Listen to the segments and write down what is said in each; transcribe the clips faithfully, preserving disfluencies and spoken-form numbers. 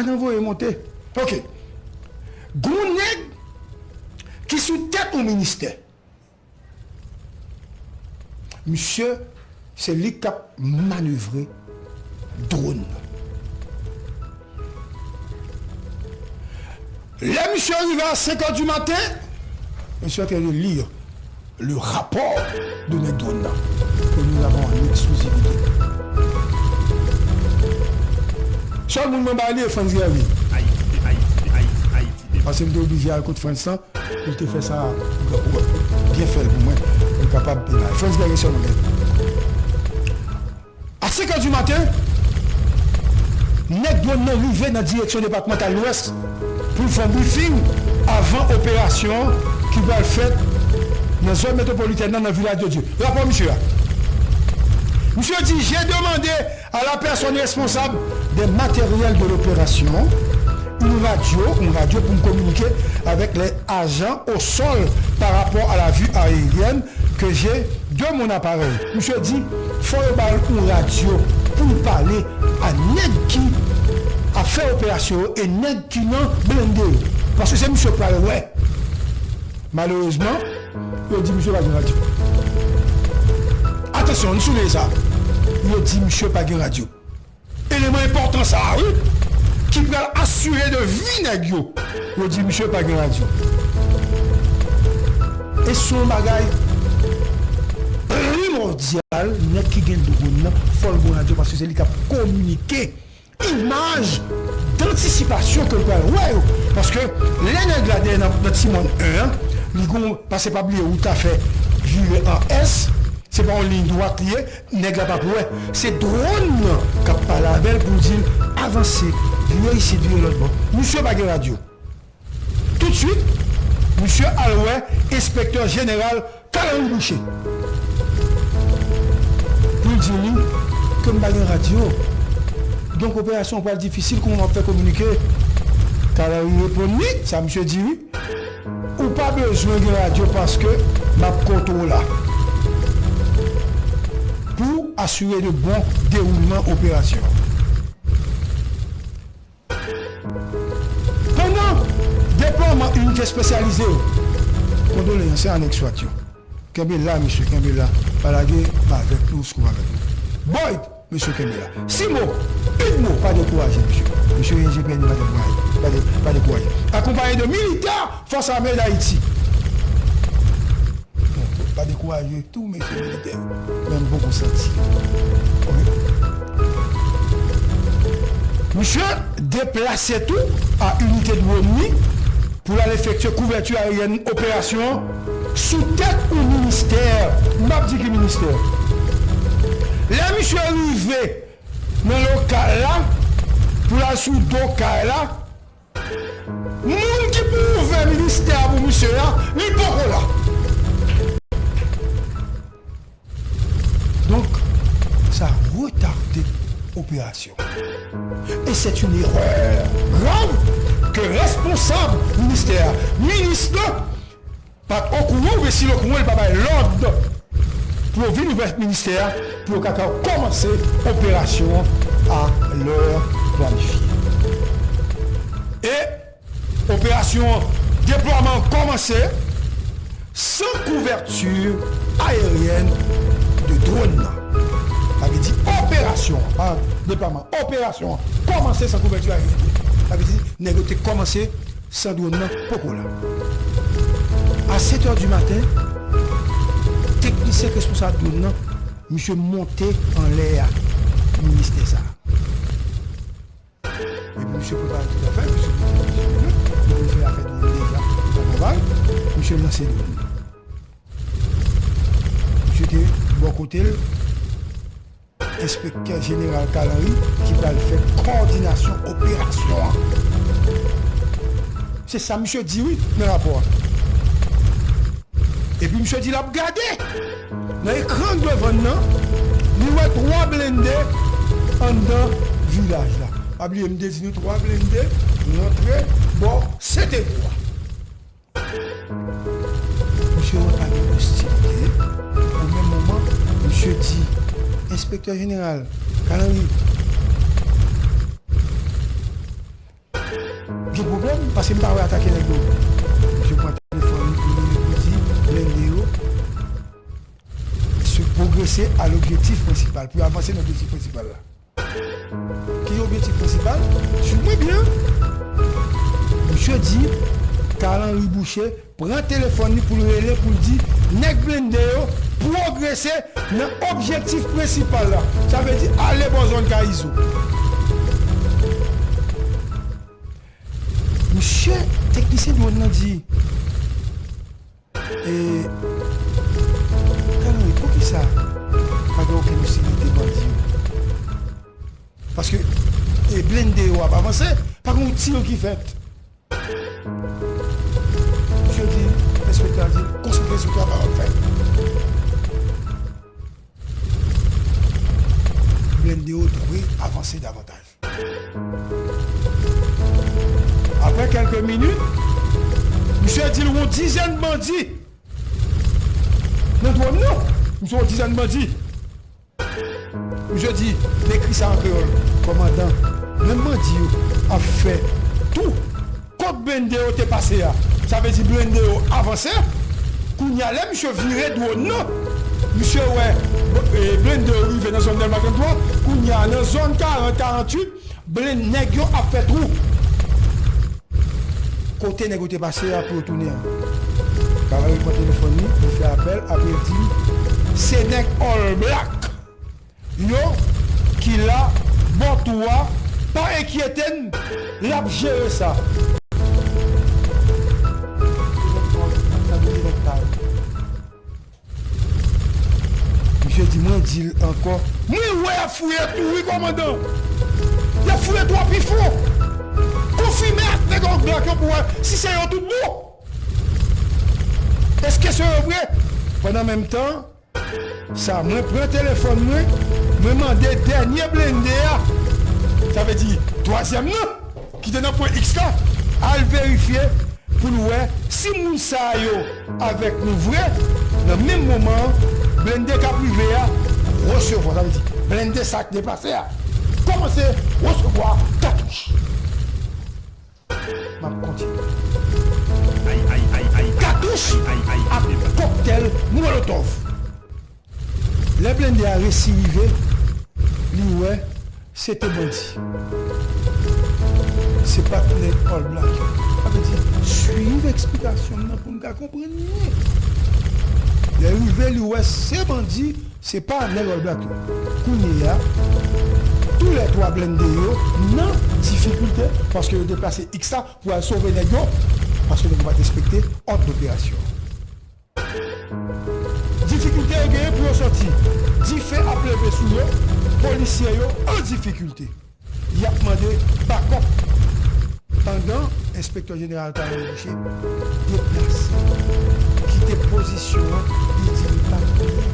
nan voye monte. Ok. Gon nèg ki sou tèt yon ministè. Misye, se li k ap manevre dwòn nan. Lè misye rive a senk è di maten, misye antre li. Le rapport de nèg dwòn nan, que nous avons en exclusivité. Sèl moun mwen bay li e Frantz Guerrier. Ayiti, Ayiti, Ayiti, Ayiti. Paske m te oblije al kot Frantz lan, pou l te fè sa, byen fè l pou mwen, pou l kapab bay. Frantz Guerrier sèlman gen. A senk è di maten, nèg dwòn nan rive nan direksyon depatmantal Lwès pou l fè yon briefing avan operasyon ki pral fèt nan zòn metwopolitèn nan, nan Vilaj de Dye. Rapò misye a. Misye di, j'ai demandé à la personne responsable des matériels de l'opération une radio, yon radyo pou m kominike avèk les agents au sol par rapport à la vue aérienne que j'ai de mon appareil. Misye di, fò yo ba l yon radyo pou l pale a nèg ki ap fè operasyon yo e nèg ki nan blende yo. Paske se misye pral wè. Malerezman, yo di misye pa gen radyo. Atansyon, n souleye sa. Yo di misye pa gen radyo. Eleman enpòtan sa a, wi, ki pral asire de vi nèg yo. Yo di misye pa gen radyo. E se yon bagay primòdyal, nèg ki gen dwòn nan, fò l gen radyo, paske se li k ap kominike imaj dantisipasyon ke l pral wè yo. Paske lè nèg la dèyè nan, nan Timòn en an, li gon, paske pa bliye wout la fè vire an S, se pa yon liy dwat li ye, nèg la p ap wè. Se dwòn nan k ap pale avè l pou l di l, avanse, vire isit, vire lòt bò. Misye pa gen radyo. Toutswit, misye al wè enspektè jeneral Carl Henry Boucher pou l di li ke m pa gen radyo. Donk, operasyon an pral difisil, kòman m ap fè kominike? Carl Henry reponn li, sa misye di wi, ou pa bezwen gen radyo paske m ap kote w la pou asire de bon dewoulman operasyon an. Pandan deplwaman inite espesyalize yo, kondoleyans, se anèks swat yo. Kenbe la, mesye, kenbe la. Pa lage, m avèk nou, sou avèk nou. Boyd, mesye, kenbe la. Simo, Pigmo, pa dekouraje, mesye. Mesye, I N G P N, pa dekouraje. Pa de-, pa dekouraje. Akonpaye de militè, Fòs Ame Dayiti. Bon, pa dekouraje tou, mesye militè yo. Men m poko santi. Ok. Misye deplase tou a inite dwòn li pou l al efektye kouvèti aeryèn operasyon an sou tèt yon ministè. M p ap di ki ministè. Lè misye rive nan lokal la, pou l al sou do kay la, moun ki pou ouvè ministè a pou misye a, li poko la. Donk, sa retade operasyon. Et c'est une erreur grave que responsab ministè a, minis la, pa t okouran, oubyen si l okouran, li pa bay lòd pou yo vin ouvè ministè a, pou yo ka, ka kòmanse operasyon an a lè planifye. E operasyon deplwaman an kòmanse san kouvèti aeryèn de dwòn nan. Sa vle di operasyon an, pa deplwaman, operasyon an kòmanse san kouvèti aeryèn. Sa vle di nèg yo te kòmanse san dwòn nan poko la. A sèt è di maten, teknisyen k responsab dwòn nan, misye monte anlè a ministè sa a. Epi misye prepare tout afè, misye monte, misye rive, li konn fè afè dwòn deja, tout afè pa l, misye lanse dwòn nan. Misye te bò kote l, enspektè jeneral Carl Henry ki pral fè kowòdinasyon operasyon an. Se sa misye di wi nan rapò a. Epi misye di l ap gade nan ekran devan l nan, li wè twa blende anndan vilaj la. Pa bliye m te di nou twa blende rantre bò Sentebou a. Misye wè pa gen ostilite. O menm moman, misye di, enspektè jeneral, Carl Henry, Si m pa wè atake nèg yo, misye pran telefòn li pou l rele pou l di blende yo se pwogrese a lobjektif prensipal, pou yo avanse nan objektif prensipal la. Ki objektif prensipal? Swiv mwen byen. Misye di, Carl Henry Boucher pran telefòn li pou l rele pou l di nèg blende yo pwogrese nan objektif prensipal la. Sa vle di ale bò zòn Kay Izo. Misye, teknisyen dwòn nan di, e, Carl Henry, poukisa pa gen okenn ostilite bandi yo? Paske, e, blende yo ap avanse, pa gen yon ti yo ki fèt. Misye di, enspektè a di, konsantre sou travay w ap fè. Blende yo dwe avanse davantaj. Apre kèlke minit, misye di l yon dizèn bandi nan dwòn nan. Misye yon dizèn bandi. Misye di, dekri sa an kreyòl, kòmandan, menm bandi yo ap fè tou kot blende yo te pase a. Sa vle di blende yo avanse. Kounye a, lè misye vire dwòn nan, misye wè, e, blende yo rive nan zòn Dèlma trannntwa. Kounye a, nan zòn karant, karanntuit, blende nèg yo ap fè twou. Kote nèg yo te pase a pou yo tounen an? Carl Henry pran telefòn li, li fè apèl, apre l di, se nèg All Black yo ki la bò twou a, pa enkyete n, l ap jere sa. Misye di, mwen di l ankò, mwen wè y ap fouye twou wi, kòmandan. Y ap fouye twou pi fon. Konfime ak nèg All Black yo pou wè si se yo tout bon. Èske se yo vre? Pandan menm tan, sa, mwen pran telefòn mwen, mwen mande dènye blende a, sa vle di twazyèm nan, ki te nan pwen X la, al verifye pou l wè si moun sa yo avèk nou vre. Nan menm moman an, blende k ap rive a resevwa, sa vle di blende sa k deplase a kòmanse resevwa katouch. M ap kontinye. Ay, ay, ay, ay, katouch ay, ay, ay, ak koktèl molotòv. Lè blende a resi rive, li wè se te bandi. Se pa t nèg All Black yo. Sa vle di, swiv eksplikasyon m nan pou n ka konprann li. Lè rive, li wè se bandi, se pa nèg All Black yo. Kounye a, toulètwa blende yo nan difikilte paske yo deplase X la pou al sove nèg yo, paske nèg yo pa t respekte òd doperasyon. Difikilte yo genyen pou yo soti. Dife ap leve sou yo, polisye yo an difikilte. Y ap mande bakòp. Pandan enspektè jeneral Carl Henry Boucher deplase, kite pozisyon an, li di li pa t bliye.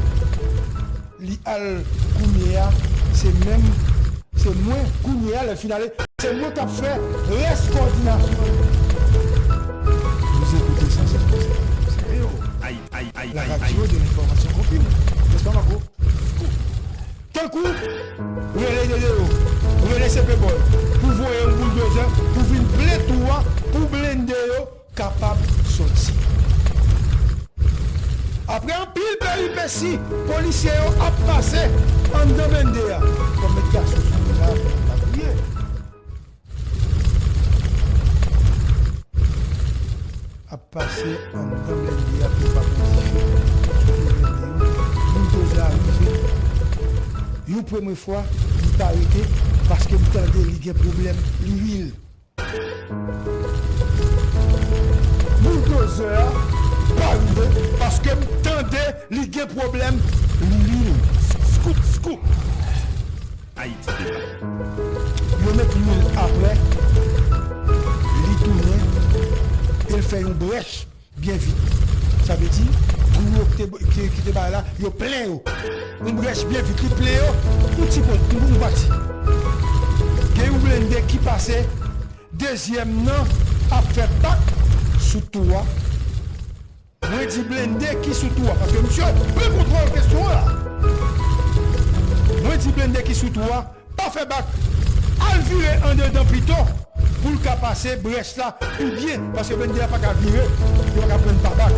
Li al kounye a, se menm, se mwen kounye a, lè l fin ale, se mwen k ap fè rès kowòdinasyon yo. Vous écoutez cent sept point sept F M Stereo, la radio de l'information confirmée. N'est-ce pas, Marco? Tankou, rele Dedeo, rele C P Boy, pou voye yon bouldozè, pou vin plen twou a, pou blende yo kapab soti. Apre anpil peripesi, polisye yo ap pase anndan blende a. Bon, met gason sou moun la, pa kriye. Ap pase anndan blende a pou yo pa pran dife sou do blende yo. Bouldozè a rive. Yon premye fwa, li pa rete paske m tande li gen pwoblèm lwil. Bouldozè a pa rive paske m tande li gen pwoblèm lwil. Scoop, scoop. Ayiti deba. Yo met lwil apre, li tounen, e l fè yon brèch byen vit. Sa vle di, twou yo ki te, ki, ki te bay la, yo plen yo. Yon brèch byen vit, li plen yo, yon ti ponp, yon, yon pati. Gen yon blende ki pase, dezyèm nan ap fè bak sou twou a. Mwen di blende ki sou twou a, paske misye pran kontwòl kesyon an la. Mwen di blende ki sou twou a, pa fè bak. Al vire andedan pito pou l ka pase brèch la pi byen, paske blende a pa ka vire, yo pa ka pran babak.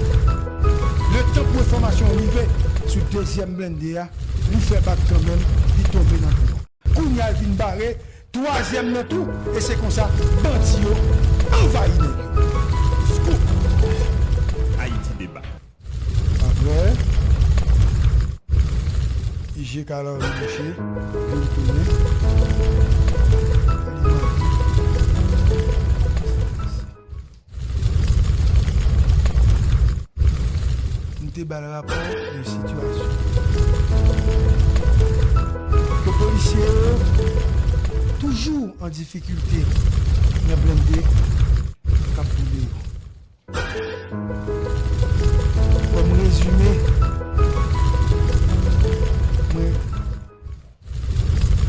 Letan pou enfòmasyon rive sou dezyèm blende a, li fè bak kanmenm, li tonbe nan twou a. Kounye a, l vin bare twazyèm nan tou, e se konsa, bandi yo anvayi nèg yo. Scoop! Haïti Débat. Apre, I G K Henri Boucher vin tounen. Li mande, kòman sa pase? M te ba l rapò de sitiyasyon. Ke polisye yo toujou an difikilte nan blende k ap boule yo. Kòm rezime, mwen,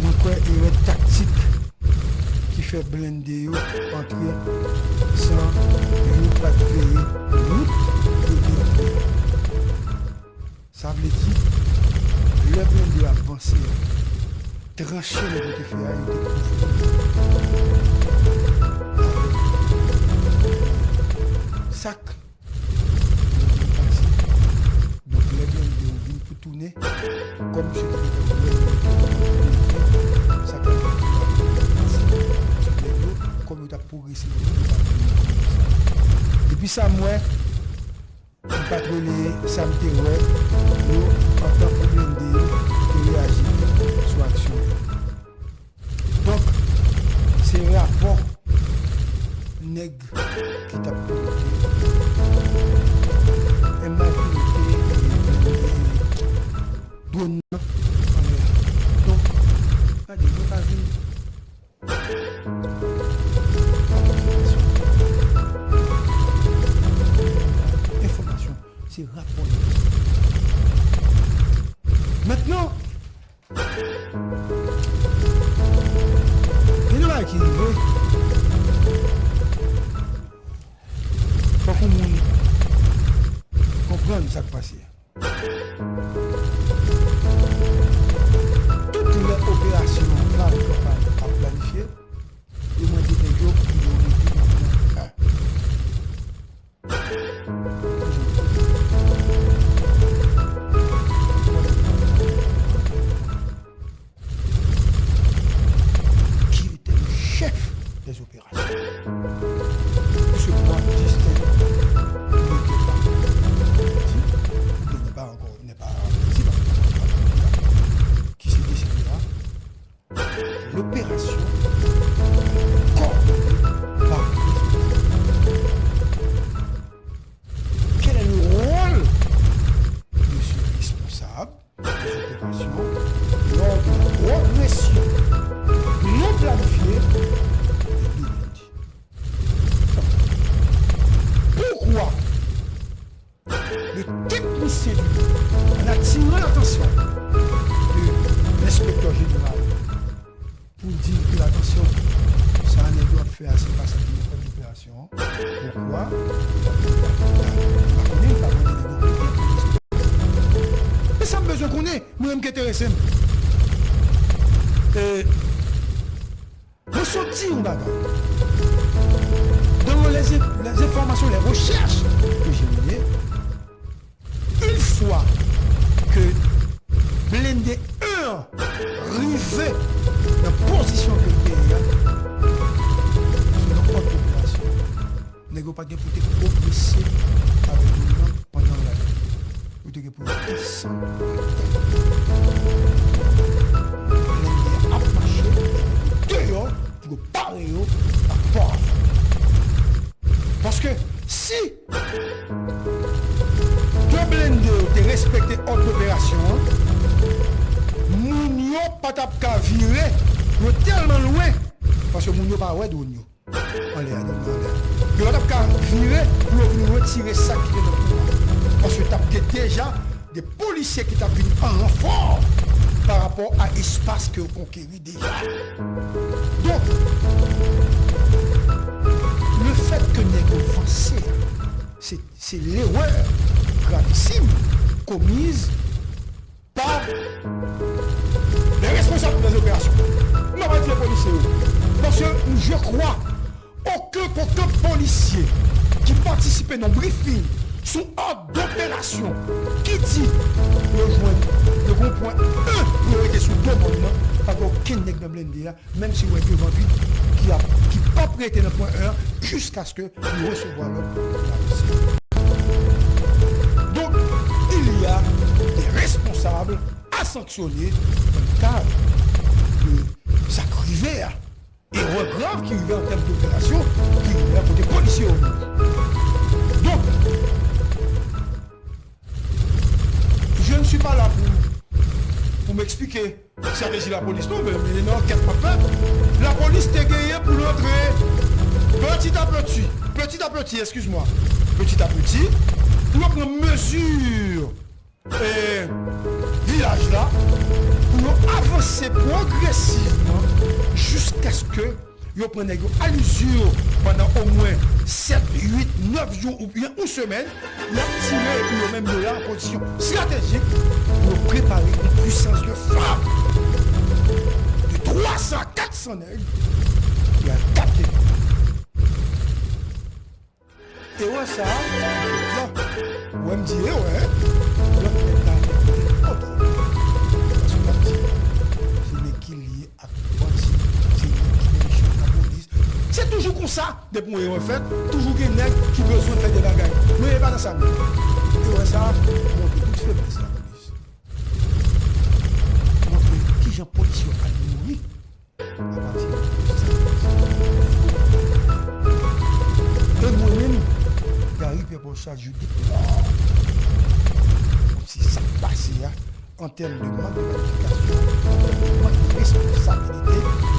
mwen kwè erè taktik ki fè blende yo antre san yo pa t veye wout yo te antre a. Sa vle di, lè blende yo ap vanse a, tranche nèg yo te fè a, yo te kouvri avèk sak. Blende yo pase. Donk, lè blende yo vin pou tounen, kòm misye te gentan wè yo, sa k ap pase. Paske nèg yo, kòm yo t ap pwogrese, yo pa vin konn sa. Epi sa m wè, M pa t rele sa m te wè yo antanke blende yo te reyaji vit sou aksyon yo. Donk, se rapò nèg ki t ap pilote, e m al pilote, e, blende, dwòn nan anlè a. Donk, gade, mwen pa vin Enfòmasyon, se rapò nèg yo. Mentnan, gen yon bagay ki rive, fòk yon moun konprann sa k pase a. Tout lè operasyon Flavi Kanpay ap planifye, yo mande nèg yo pou yo rete nan pwen A. Ki te chèf dèz operasyon. Piske Marc Justin n'était pas Haïti, oubyen n'est pas encore, n'est pas Haïti, paske pa Haïti la, ki se deside a, l'opération kòdone pa responsab. Quel est le rôle de ce responsable des opérations lors de la progression non planifiée des deux bandits? Pourquoi le technicien du, en attirant l'attention de l'inspecteur général pour dire que attention, sa nèg yo ap fè a, se pa sa ki nan kòd operasyon an. Poukwa? M pa konnen, m pa konnen nèg yo rete pou responsab. Men sa m bezwen konnen, mwen menm ki enterese m. E, mwen sot di yon bagay. Dans les, les informations, les recherches que j'ai menées, une fois que blende un an rive nan pozisyon ke l te ye a, sou yon òd operasyon, nèg yo pa t gen pou te pwogrese avèk moun nan pandan yon lane. Yo te gen pou yo desann atè. Blende ap mache, epi deyò, pou yo pare yo pa pò a. Paske si de blende yo te respekte òd doperasyon an, moun yo pa t ap ka vire, yo tèlman lwen, paske moun yo pa wè dwòn yo anlè a, dwòn yo anlè a. Yo pa t ap ka vire pou yo vin retire sa ki te nan twou a. Paske t ap gen deja de polisye ki t ap vin an ranfò pa rapò a espas ke yo konkeri deja. Donk, lefèt ke nèg yo vanse a, se, se lerè gravisim komiz pa de responsab de opérations. M pa pral di se polisye yo. Je crois okenn, okenn polisye ki patisipe nan briefing sou òd doperasyon ki di yo jwenn, yo gon pwen en priyorite sou do mòn nan, pa gen okenn nèg nan blende a, menm si w wè devan vit, ki ap, ki p ap rete nan pwen en an jiskaske li resevwa lòd de la Russie. Donk, il y a des responsables à sanctionner dans le cadre de sa k rive a. Erè grav ki rive an tèm doperasyon ki rive a kote polisye yo mouri. Donk, je ne suis pas là pour, pour m'expliquer stratégie la police, non, men, men nan ankèt m ap fè, la police te genyen pou l antre petit à petit, petit à petit, excuse-moi, petit à petit, pou yo pran mezi e vilaj la pou yo avanse pwogresivman jiskaske yo pran nèg yo a lizur pandan omwen sèt, uit, nèf jou oubyen yon semèn. Y ap tire epi yo menm yo la an pozisyon estratejik pou yo prepare yon pwisans de frappe de twa san a kat san nèg ki atake. Erè sa a, ou wè m di erè, lòt nèg la te kote otro. Paske l ap di, se nèg ki lye ak bandi, se nèg ki menm chèf lapolis. Se toujou konsa, depi yon erè fèt, toujou gen nèg ki bezwen fè de bagay. Men e pa nan sa m ye. Erè sa a montre tout feblès lapolis. Montre kijan polis yo al mouri. Apati de sa. E mwen menm, Gary Pierre Paul Charles, je déplore kòmsi sa k pase a, an tèm de mank de planifikasyon, an tèm de mank de responsabilite,